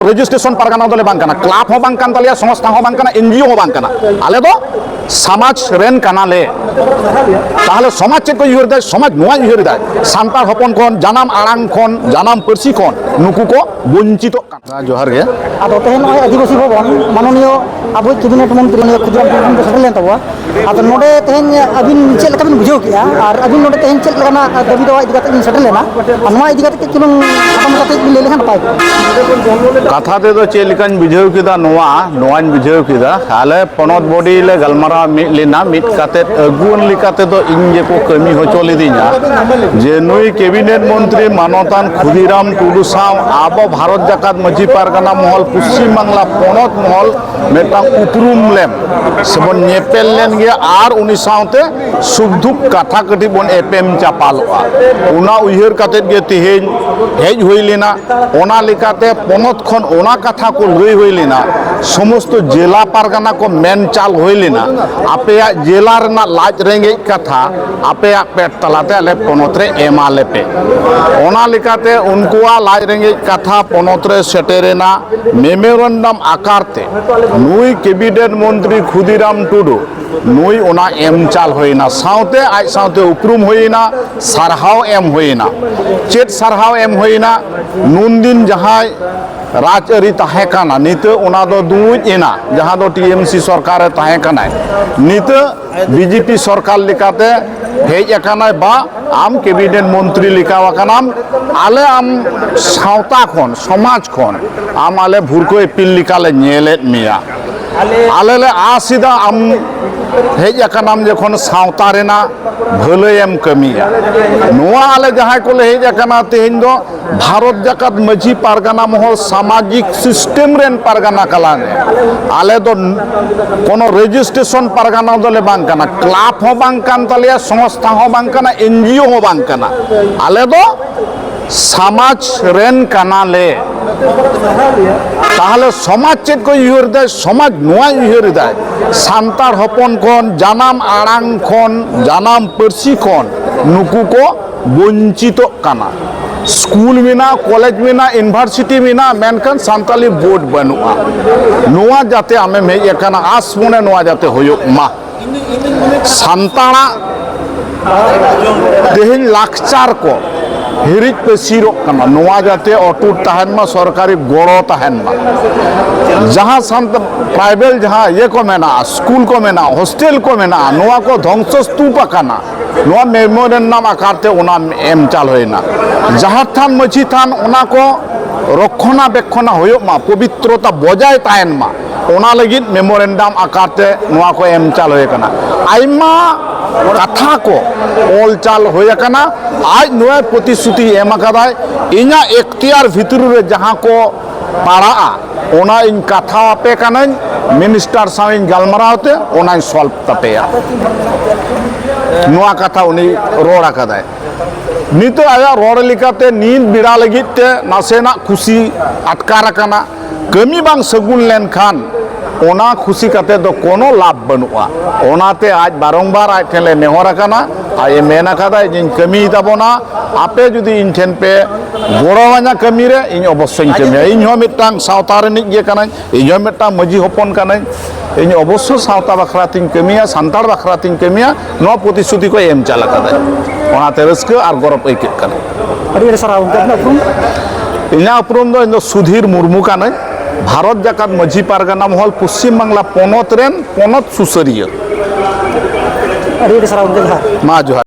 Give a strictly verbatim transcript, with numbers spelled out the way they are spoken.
Registration ᱯᱟᱨᱜᱟᱱᱟ ᱫᱚᱞᱮ ᱵᱟᱝ ᱠᱟᱱᱟ, ᱠᱞᱟᱵᱽ ᱦᱚᱸ ᱵᱟᱝ ᱠᱟᱱ ᱛᱟᱞᱮᱭᱟ, ᱥᱚᱝᱥᱛᱷᱟ ᱦᱚᱸ ᱵᱟᱝ ᱠᱟᱱᱟ, ᱮᱱᱡᱤᱳ ᱦᱚᱸ ᱵᱟᱝ ᱠᱟᱱᱟ᱾ ᱟᱞᱮ ᱫᱚ ᱥᱚᱢᱟᱡᱽ ᱨᱮᱱ ᱠᱟᱱᱟᱞᱮ᱾ ᱛᱟᱦᱚᱞᱮ ᱥᱚᱢᱟᱡᱽ ᱪᱮᱫ ᱠᱚ ᱩᱭᱦᱟᱹᱨ ᱮᱫᱟ? ᱥᱚᱢᱟᱡᱽ ᱱᱚᱣᱟᱭ ᱩᱭᱦᱟᱹᱨ ᱮᱫᱟ, ᱥᱟᱱᱛᱟᱲ ᱦᱚᱯᱚᱱ ᱠᱷᱚᱱ, ᱡᱟᱱᱟᱢ ᱟᱲᱟᱝ ᱠᱷᱚᱱ, ᱡᱟᱱᱟᱢ ᱯᱟᱹᱨᱥᱤ ᱠᱷᱚᱱ ᱱᱩᱠᱩ ᱠᱚ ᱵᱚᱧᱪᱤᱛᱚᱜ ᱠᱟᱱᱟ᱾ ᱡᱚᱦᱟᱨ ᱜᱮ᱾ ᱟᱫᱚ ᱛᱮᱦᱮᱧ ᱱᱚᱜᱼᱚᱭ ᱟᱹᱫᱤᱵᱟᱹᱥᱤ ᱵᱷᱚᱵᱚᱱ ᱢᱟᱱᱚᱱᱤᱭᱚ ᱟᱵᱚᱭᱤᱡ ᱠᱮᱵᱤᱱᱮᱴ ᱢᱚᱱᱛᱨᱤ ᱢᱟᱱᱚᱱᱤᱭᱚ ᱠᱷᱩᱫᱤᱨᱟᱢ ᱴᱩᱰᱩ ᱥᱮᱴᱮᱨ ᱞᱮᱱ ᱛᱟᱵᱚᱱᱟ᱾ ᱟᱫᱚ ᱱᱚᱰᱮ ᱛᱮᱦᱮᱧ ᱟᱹᱵᱤᱱ ᱪᱮᱫ ᱞᱮᱠᱟ ᱵᱤᱱ ᱵᱩᱡᱷᱟᱹᱣ ᱠᱮᱫᱼᱟ, ᱟᱨ ᱟᱹᱵᱤᱱ ᱱᱚᱰᱮ ᱛᱮᱦᱮᱧ ᱪᱮᱫ ᱞᱮᱠᱟᱱᱟᱜ ᱫᱟᱹᱵᱤ ᱫᱟᱣᱟ ᱤᱫᱤ ᱠᱟᱛᱮ ᱵᱤᱱ ᱥᱮᱴᱮᱨ ᱞᱮᱱᱟ, ᱟᱨ ᱱᱚᱣᱟ ᱤᱫᱤ ᱠᱟᱛᱮ ᱠᱟᱹᱡ ᱪᱩᱞᱩᱝ ᱠᱷᱟᱴᱚ ᱢᱟᱪᱷᱟ ᱛᱮ ᱵᱤᱱ ᱞᱟᱹᱭ ᱞᱮᱠᱷᱟᱱ ᱱᱟᱯᱟᱭ ᱠᱚᱜᱼᱟ᱾ ᱠᱟᱛᱷᱟ ᱛᱮᱫᱚ ᱪᱮᱫ ᱞᱮᱠᱟᱧ ᱵᱩᱡᱷᱟᱹᱣ ᱠᱮᱫᱟ, ᱱᱚᱣᱟ ᱱᱚᱣᱟᱧ ᱵᱩᱡᱷᱟᱹᱣ ᱠᱮᱫᱟ, ᱟᱞᱮ ᱯᱚᱱᱚᱛ ᱵᱚᱰᱤ ᱞᱮ ᱜᱟᱞᱢᱟᱨᱟᱣ ᱢᱤᱫ ᱞᱮᱱᱟ, ᱢᱤᱫ ᱠᱟᱛᱮ ᱟᱹᱜᱩᱣᱟᱹᱱ ᱞᱮᱠᱟ ᱛᱮᱫᱚ ᱤᱧ ᱜᱮᱠᱚ ᱠᱟᱹᱢᱤ ᱦᱚᱪᱚ ᱞᱤᱫᱤᱧᱟ, ᱡᱮ ᱱᱩᱭ ᱠᱮᱵᱤᱱᱮᱴ ᱢᱚᱱᱛᱨᱤ ᱢᱟᱱᱚᱛᱟᱱ ᱠᱷᱩᱫᱤᱨᱟᱢ ᱴᱩᱰᱩ ᱥᱟᱶ ᱟᱵᱚ ᱵᱷᱟᱨᱚᱛ ᱡᱟᱠᱟᱛ ᱢᱟᱹᱡᱷᱤ ᱯᱟᱨᱜᱟᱱᱟ ᱢᱚᱦᱚᱞ, ᱯᱚᱥᱪᱤᱢ ᱵᱟᱝᱞᱟ ᱯᱚᱱᱚᱛ ᱢᱚᱦᱚᱞ ᱢᱤᱫᱴᱟᱝ ᱩᱯᱨᱩᱢ ᱞᱮᱢ ᱥᱮᱵᱚᱱ ᱧᱮᱯᱮᱞ ᱞᱮᱱ ᱜᱮᱭᱟ ᱟᱨ ᱩᱱᱤ ᱥᱟᱶᱛᱮ ᱥᱩᱠ ᱫᱩᱠ ᱠᱟᱛᱷᱟ ᱠᱟᱹᱴᱤᱡ ᱵᱚᱱ ᱮᱯᱮᱢ ᱪᱟᱯᱟᱞᱚᱜᱼᱟ᱾ ᱚᱱᱟ ᱩᱭᱦᱟᱹᱨ ᱠᱟᱛᱮᱫ ᱜᱮ ᱛᱮᱦᱮᱧ ᱦᱮᱡ ᱦᱩᱭ ᱞᱮᱱᱟ᱾ ᱚᱱᱟ ᱞᱮᱠᱟᱛᱮ ᱯᱚᱱᱚᱛ ᱠᱷᱚᱱ ᱚᱱᱟ ᱠᱟᱛᱷᱟ ᱠᱚ ᱞᱟᱹᱭ ᱦᱩᱭ ᱞᱮᱱᱟ, ᱥᱚᱢᱚᱥᱛᱚ ᱡᱮᱞᱟ ᱯᱟᱨᱜᱟᱱᱟ ᱠᱚ ᱢᱮᱱ ᱪᱟᱞ ᱦᱩᱭ ᱞᱮᱱᱟ, ᱟᱯᱮᱭᱟᱜ ᱡᱮᱞᱟ ᱨᱮᱱᱟᱜ ᱞᱟᱡ ᱨᱮᱸᱜᱮᱡ ᱠᱟᱛᱷᱟ ᱟᱯᱮᱭᱟᱜ ᱯᱮᱴ ᱛᱟᱞᱟᱛᱮ ᱟᱞᱮ ᱯᱚᱱᱚᱛ ᱨᱮ ᱮᱢᱟ ᱞᱮᱯᱮ᱾ ᱚᱱᱟ ᱞᱮᱠᱟᱛᱮ ᱩᱱᱠᱩᱣᱟᱜ ᱞᱟᱡ ᱨᱮᱸᱜᱮᱡ ᱠᱟᱛᱷᱟ ᱯᱚᱱᱚᱛ ᱨᱮ ᱥᱮᱴᱮᱨᱮᱱᱟ, ᱢᱮᱢᱳᱨᱮᱱᱰᱟᱢ ᱟᱠᱟᱨ ᱛᱮ ᱱᱩᱭ ᱠᱮᱵᱤᱱᱮᱴ ᱢᱚᱱᱛᱨᱤ ᱠᱷᱩᱫᱤᱨᱟᱢ ᱴᱩᱰᱩ ᱱᱩᱭ ᱚᱱᱟ ᱮᱢ ᱪᱟᱞ ᱦᱩᱭᱮᱱᱟ, ᱥᱟᱶᱛᱮ ᱟᱡ ᱥᱟᱶᱛᱮ ᱩᱯᱨᱩᱢ ᱦᱩᱭᱮᱱᱟ, ᱥᱟᱨᱦᱟᱣ ᱮᱢ ᱦᱩᱭᱮᱱᱟ᱾ ᱪᱮᱫ ᱥᱟᱨᱦᱟᱣ ᱮᱢ ᱦᱩᱭᱮᱱᱟ? ᱱᱩᱱᱫᱤᱱ ᱡᱟᱦᱟᱸᱭ ᱨᱟᱡᱽᱟᱹᱨᱤ ᱛᱟᱦᱮᱸ ᱠᱟᱱᱟ, ᱱᱤᱛᱚᱜ ᱚᱱᱟ ᱫᱚ ᱫᱩᱲᱩᱵ ᱮᱱᱟ, ᱡᱟᱦᱟᱸ ᱫᱚ ᱴᱤ ᱮᱢ ᱥᱤ ᱥᱚᱨᱠᱟᱨ ᱨᱮ ᱛᱟᱦᱮᱸ ᱠᱟᱱᱟᱭ, ᱱᱤᱛᱚᱜ ᱵᱤ ᱡᱮ ᱯᱤ ᱥᱚᱨᱠᱟᱨ ᱞᱮᱠᱟᱛᱮ ᱦᱮᱡ ᱟᱠᱟᱱᱟᱭ, ᱵᱟ ᱟᱢ ᱠᱮᱵᱤᱱᱮᱴ ᱢᱚᱱᱛᱨᱤ ᱞᱮᱠᱟ ᱟᱠᱟᱱᱟᱢ, ᱟᱞᱮ ᱟᱢ ᱥᱟᱶᱛᱟ ᱠᱷᱚᱱ, ᱥᱚᱢᱟᱡᱽ ᱠᱷᱚᱱ ᱟᱢ ᱟᱞᱮ ᱵᱷᱩᱨᱠᱟᱹ ᱤᱯᱤᱞ ᱞᱮᱠᱟᱞᱮ ᱧᱮᱞᱮᱫ ᱢᱮᱭᱟ᱾ ᱟᱞᱮ ᱞᱮ ᱟᱥ ᱮᱫᱟ ᱟᱢ ᱦᱮᱡ ᱟᱠᱟᱱᱟᱢ ᱡᱚᱠᱷᱚᱱ ᱥᱟᱶᱛᱟ ᱨᱮᱱᱟᱜ ᱵᱷᱟᱹᱞᱟᱹᱭᱮᱢ ᱠᱟᱹᱢᱤᱭᱟ᱾ ᱱᱚᱣᱟ ᱟᱞᱮ ᱡᱟᱦᱟᱸᱭ ᱠᱚᱞᱮ ᱦᱮᱡ ᱟᱠᱟᱱᱟ ᱛᱮᱦᱮᱧ ᱫᱚ ᱵᱷᱟᱨᱚᱛ ᱡᱟᱠᱟᱛ ᱢᱟᱹᱡᱷᱤ ᱯᱟᱨᱜᱟᱱᱟ ᱢᱚᱦᱚᱞ ᱥᱟᱢᱟᱡᱤᱠ ᱥᱤᱥᱴᱮᱢ ᱨᱮᱱ ᱯᱟᱨᱜᱟᱱᱟ ᱠᱟᱱᱟᱞᱮ᱾ ᱟᱞᱮ ᱫᱚ ᱠᱳᱱᱳ ᱨᱮᱡᱤᱥᱴᱨᱮᱥᱚᱱ ᱯᱟᱨᱜᱟᱱᱟ ᱫᱚᱞᱮ ᱵᱟᱝ ᱠᱟᱱᱟ, ᱠᱞᱟᱵᱽ ᱦᱚᱸ ᱵᱟᱝ ᱠᱟᱱ ᱛᱟᱞᱮᱭᱟ, ᱥᱚᱝᱥᱛᱷᱟ ᱦᱚᱸ ᱵᱟᱝ ᱠᱟᱱᱟ, ᱮᱱ ᱡᱤ ᱳ ᱦᱚᱸ ᱵᱟᱝ ᱠᱟᱱᱟ᱾ ᱟᱞᱮ ᱫᱚ ᱥᱚᱢᱟᱡᱽ ᱨᱮᱱ ᱠᱟᱱᱟᱞᱮ᱾ ᱛᱟᱦᱚᱞᱮ ᱥᱚᱢᱟᱡᱽ ᱪᱮᱫ ᱠᱚ ᱩᱭᱦᱟᱹᱨ ᱮᱫᱟᱭ? ᱥᱚᱢᱟᱡᱽ ᱱᱚᱣᱟᱭ ᱩᱭᱦᱟᱹᱨ ᱮᱫᱟᱭ, ᱥᱟᱱᱛᱟᱲ ᱦᱚᱯᱚᱱ ᱠᱷᱚᱱ, ᱡᱟᱱᱟᱢ ᱟᱲᱟᱝ ᱠᱷᱚᱱ, ᱡᱟᱱᱟᱢ ᱯᱟᱹᱨᱥᱤ ᱠᱷᱚᱱ ᱱᱩᱠᱩ ᱠᱚ ᱵᱚᱧᱪᱤᱛᱚᱜ ᱠᱟᱱᱟ᱾ ᱥᱠᱩᱞ ᱢᱮᱱᱟᱜᱼᱟ, ᱠᱚᱞᱮᱡᱽ ᱢᱮᱱᱟᱜᱼᱟ, ᱤᱭᱩᱱᱤᱵᱷᱟᱨᱥᱤᱴᱤ ᱢᱮᱱᱟᱜᱼᱟ, ᱢᱮᱱᱠᱷᱟᱱ ᱥᱟᱱᱛᱟᱞᱤ ᱵᱳᱨᱰ ᱵᱟᱹᱱᱩᱜᱼᱟ᱾ ᱱᱚᱣᱟ ᱡᱟᱛᱮ ᱟᱢᱮᱢ ᱦᱮᱡ ᱟᱠᱟᱱᱟ, ᱟᱥ ᱢᱚᱱᱮ ᱱᱚᱣᱟ ᱡᱟᱛᱮ ᱦᱩᱭᱩᱜ ᱢᱟ᱾ ᱥᱟᱱᱛᱟᱲᱟᱜ ᱛᱮᱦᱮᱧ ᱞᱟᱠᱪᱟᱨ ᱠᱚ ᱦᱤᱨᱤᱡ ᱯᱟᱹᱥᱤᱨᱚᱜ ᱠᱟᱱᱟ, ᱱᱚᱣᱟ ᱡᱟᱛᱮ ᱚᱴᱩᱴ ᱛᱟᱦᱮᱱ ᱢᱟ, ᱥᱚᱨᱠᱟᱨᱤ ᱜᱚᱲᱚ ᱛᱟᱦᱮᱱ ᱢᱟ᱾ ᱡᱟᱦᱟᱸ ᱥᱟᱱᱛ-, ᱴᱨᱟᱭᱵᱮᱞ ᱡᱟᱦᱟᱸ ᱤᱭᱟᱹ ᱠᱚ ᱢᱮᱱᱟᱜᱼᱟ, ᱥᱠᱩᱞ ᱠᱚ ᱢᱮᱱᱟᱜᱼᱟ, ᱦᱳᱥᱴᱮᱞ ᱠᱚ ᱢᱮᱱᱟᱜᱼᱟ, ᱱᱚᱣᱟ ᱠᱚ ᱫᱷᱚᱝᱥᱚ ᱥᱛᱩᱯ ᱟᱠᱟᱱᱟ᱾ ᱱᱚᱣᱟ ᱢᱮᱢᱳᱨᱮᱱᱰᱟᱢ ᱟᱠᱟᱨ ᱛᱮ ᱚᱱᱟ ᱮᱢ ᱪᱟᱞ ᱦᱩᱭᱱᱟ᱾ ᱡᱟᱦᱮᱨ ᱛᱷᱟᱱ, ᱢᱟᱹᱡᱷᱤ ᱛᱷᱟᱱ, ᱚᱱᱟ ᱠᱚ ᱨᱚᱠᱷᱚᱱᱟ ᱵᱮᱠᱷᱚᱱᱟ ᱦᱩᱭᱩᱜ ᱢᱟ, ᱯᱚᱵᱤᱛᱨᱚᱛᱟ ᱵᱚᱡᱟᱭ ᱛᱟᱦᱮᱱ ᱢᱟ, ᱚᱱᱟ ᱞᱟᱹᱜᱤᱫ ᱢᱮᱢᱳᱨᱮᱱᱰᱟᱢ ᱟᱠᱟᱨ ᱛᱮ ᱱᱚᱣᱟ ᱠᱚ ᱮᱢ ᱪᱟᱞ ᱦᱩᱭ ᱟᱠᱟᱱᱟ᱾ ᱟᱭᱢᱟ ᱠᱟᱛᱷᱟ ᱠᱚ ᱚᱞ ᱪᱟᱞ ᱦᱩᱭ ᱟᱠᱟᱱᱟ᱾ ᱟᱡ ᱱᱚᱣᱟ ᱯᱨᱚᱛᱤᱥᱨᱩᱛᱤ ᱮᱢ ᱟᱠᱟᱫᱟᱭ, ᱤᱧᱟᱹᱜ ᱮᱠᱛᱤᱭᱟᱨ ᱵᱷᱤᱛᱨᱤ ᱨᱮ ᱡᱟᱦᱟᱸ ᱠᱚ ᱯᱟᱲᱟᱜᱼᱟ, ᱚᱱᱟ ᱤᱧ ᱠᱟᱛᱷᱟ ᱟᱯᱮ ᱠᱟᱹᱱᱟᱹᱧ, ᱢᱤᱱᱤᱥᱴᱟᱨ ᱥᱟᱶ ᱤᱧ ᱜᱟᱞᱢᱟᱨᱟᱣ ᱛᱮ ᱚᱱᱟᱧ ᱥᱚᱞᱵᱷ ᱛᱟᱯᱮᱭᱟ᱾ ᱱᱚᱣᱟ ᱠᱟᱛᱷᱟ ᱩᱱᱤ ᱨᱚᱲ ᱟᱠᱟᱫᱟᱭ᱾ ᱱᱤᱛᱚᱜ ᱟᱭᱟᱜ ᱨᱚᱲ ᱞᱮᱠᱟᱛᱮ ᱱᱤᱛ ᱵᱮᱲᱟ ᱞᱟᱹᱜᱤᱫ ᱛᱮ ᱱᱟᱥᱮᱱᱟᱜ ᱠᱷᱩᱥᱤ ᱟᱴᱠᱟᱨ ᱟᱠᱟᱱᱟ᱾ ᱠᱟᱹᱢᱤ ᱵᱟᱝ ᱥᱟᱹᱜᱩᱱ ᱞᱮᱱᱠᱷᱟᱱ ᱚᱱᱟ ᱠᱷᱩᱥᱤ ᱠᱟᱛᱮ ᱫᱚ ᱠᱳᱱᱳ ᱞᱟᱵᱷ ᱵᱟᱹᱱᱩᱜᱼᱟ᱾ ᱚᱱᱟᱛᱮ ᱟᱡ ᱵᱟᱨᱚᱢᱵᱟᱨ ᱟᱡ ᱴᱷᱮᱱ ᱞᱮ ᱱᱮᱦᱚᱨ ᱟᱠᱟᱱᱟ, ᱟᱡ ᱮ ᱢᱮᱱ ᱟᱠᱟᱫᱟ, "ᱤᱧᱤᱧ ᱠᱟᱹᱢᱤᱭ ᱛᱟᱵᱚᱱᱟ, ᱟᱯᱮ ᱡᱩᱫᱤ ᱤᱧ ᱴᱷᱮᱱ ᱯᱮ ᱜᱚᱲᱚᱣᱟᱹᱧᱟ ᱠᱟᱹᱢᱤ ᱨᱮ, ᱤᱧ ᱚᱵᱚᱥᱥᱳᱧ ᱠᱟᱹᱢᱤᱭᱟ᱾ ᱤᱧ ᱦᱚᱸ ᱢᱤᱫᱴᱟᱝ ᱥᱟᱶᱛᱟ ᱨᱤᱱᱤᱡ ᱜᱮ ᱠᱟᱹᱱᱟᱹᱧ, ᱤᱧ ᱦᱚᱸ ᱢᱤᱫᱴᱟᱝ ᱢᱟᱹᱡᱷᱤ ᱦᱚᱯᱚᱱ ᱠᱟᱹᱱᱟᱹᱧ, ᱤᱧ ᱚᱵᱚᱥᱥᱳ ᱥᱟᱶᱛᱟ ᱵᱟᱠᱷᱨᱟ ᱛᱤᱧ ᱠᱟᱹᱢᱤᱭᱟ, ᱥᱟᱱᱛᱟᱲ ᱵᱟᱠᱷᱨᱟ ᱛᱤᱧ ᱠᱟᱹᱢᱤᱭᱟ", ᱱᱚᱣᱟ ᱯᱨᱚᱛᱤᱥᱨᱩᱛᱤ ᱠᱚ ᱮᱢ ᱪᱟᱞ ᱟᱠᱟᱫᱟ᱾ ᱚᱱᱟᱛᱮ ᱨᱟᱹᱥᱠᱟᱹ ᱟᱨ ᱜᱚᱨᱚᱵᱽ ᱟᱹᱭᱠᱟᱹᱜ ᱠᱟᱱᱟ᱾ ᱟᱹᱰᱤ ᱟᱹᱰᱤ ᱥᱟᱨᱦᱟᱣ ᱜᱚᱢᱠᱮ, ᱟᱹᱵᱤᱱᱟᱜ ᱩᱯᱨᱩᱢ? ᱤᱧᱟᱹᱜ ᱩᱯᱨᱩᱢ ᱫᱚ, ᱤᱧ ᱫᱚ ᱥᱩᱫᱷᱤᱨ ᱢᱩᱨᱢᱩ ᱠᱟᱹᱱᱟᱹᱧ, ᱵᱷᱟᱨᱚᱛ ᱡᱟᱠᱟᱛ ᱢᱟᱹᱡᱷᱤ ᱯᱟᱨᱜᱟᱱᱟ ᱢᱚᱦᱚᱞ ᱯᱚᱥᱪᱤᱢ ᱵᱟᱝᱞᱟ ᱯᱚᱱᱚᱛ ᱨᱮᱱ ᱯᱚᱱᱚᱛ ᱥᱩᱥᱟᱹᱨᱤᱭᱟᱹ᱾ ᱟᱹᱰᱤ ᱟᱹᱰᱤ ᱥᱟᱨᱦᱟᱣ ᱜᱚᱢᱠᱮ, ᱡᱚᱦᱟᱨ᱾ ᱢᱟ ᱡᱚᱦᱟᱨ᱾